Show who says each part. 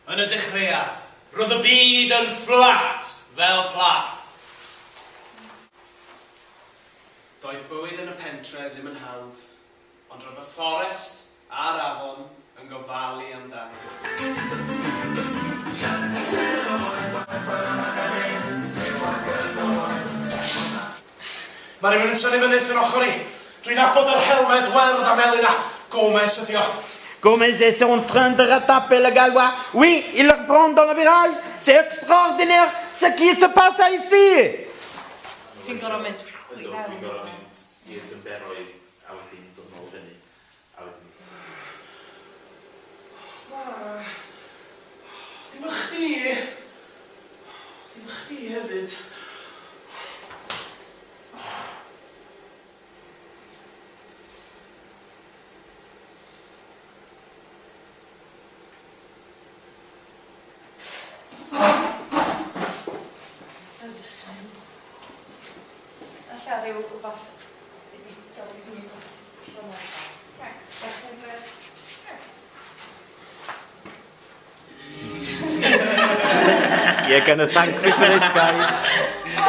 Speaker 1: Yn y dechreuad, roedd y byd yn fflat fel plat. Doedd bywyd yn y pentre ddim yn hawdd, ond roedd y fforest a'r afon yn gofalu amdani.
Speaker 2: Mae rhywun yn tynnu fyny yn ochr i. Dwi'n nabod yr helmed werdd a melyn a Gomez ydi o.
Speaker 3: Gomez est en train de rattraper le Gallois. Oui, il le reprend dans le virage. C'est extraordinaire ce qui se passe ici.
Speaker 4: Ti'n gorfod mynd
Speaker 5: Ydw, dwi'n gorfod mynd i'r dyfnderoedd a wedyn dod nôl fyny. A wedyn...
Speaker 2: Na. Dim y chdi. Dim y chdi hefyd.
Speaker 4: Alla ryw wbath wedi dod i fyny dros blynedd.
Speaker 3: You're gonna thank me for this, guys.